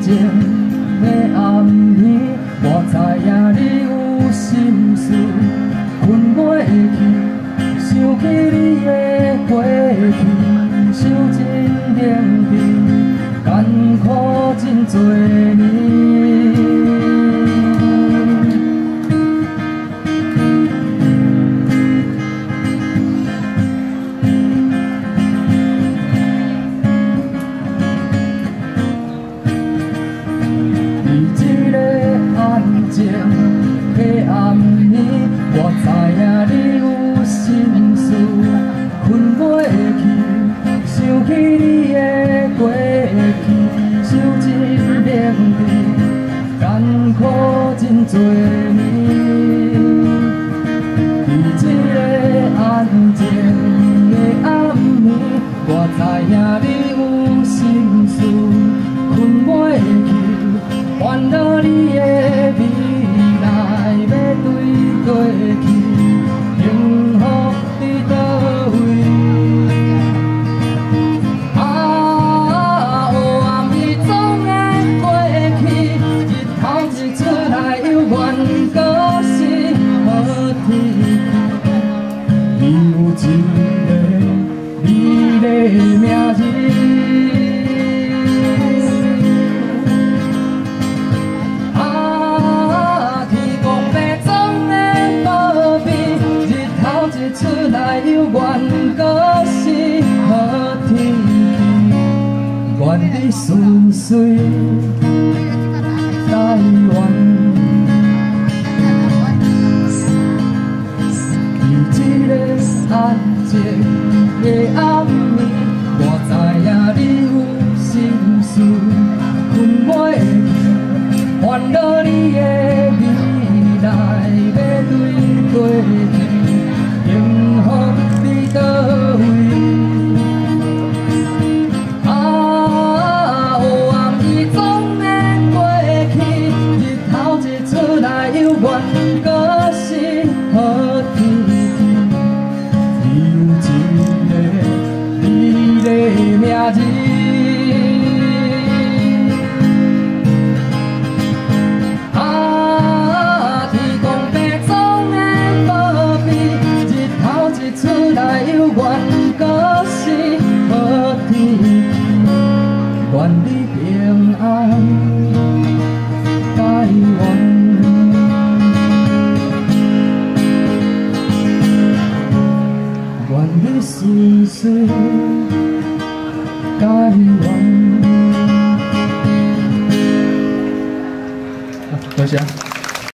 靜的暗暝，我知影你有心事，睏袂去，想起你的過去，受盡冷甜，艱苦真濟年。這个安靜的暗暝，我知影你有心事，睏袂去，想起你的過去，受盡冷甜，艱苦真濟年。佇這个安靜的暗暝，我知影你有心事，睏袂去。煩惱你的未來欲對過去，幸福佇佗位？啊，黑暗伊總會過去，日頭一出來猶原閣是好天氣。你有一个美麗名字。出來猶原閣是好天氣，願你順遂台灣。佇這个安靜的暗暝，我知影你有心事，睏袂去，煩惱你的未來欲對過去。幸福佇佗位？啊，黑暗伊總會過去，日頭一出來猶原閣是好天氣。你有一个美麗名字。啊，天公伯總會保庇，日頭一出來猶原閣是好天氣。願你平安，台灣。願你順遂，台灣。多謝。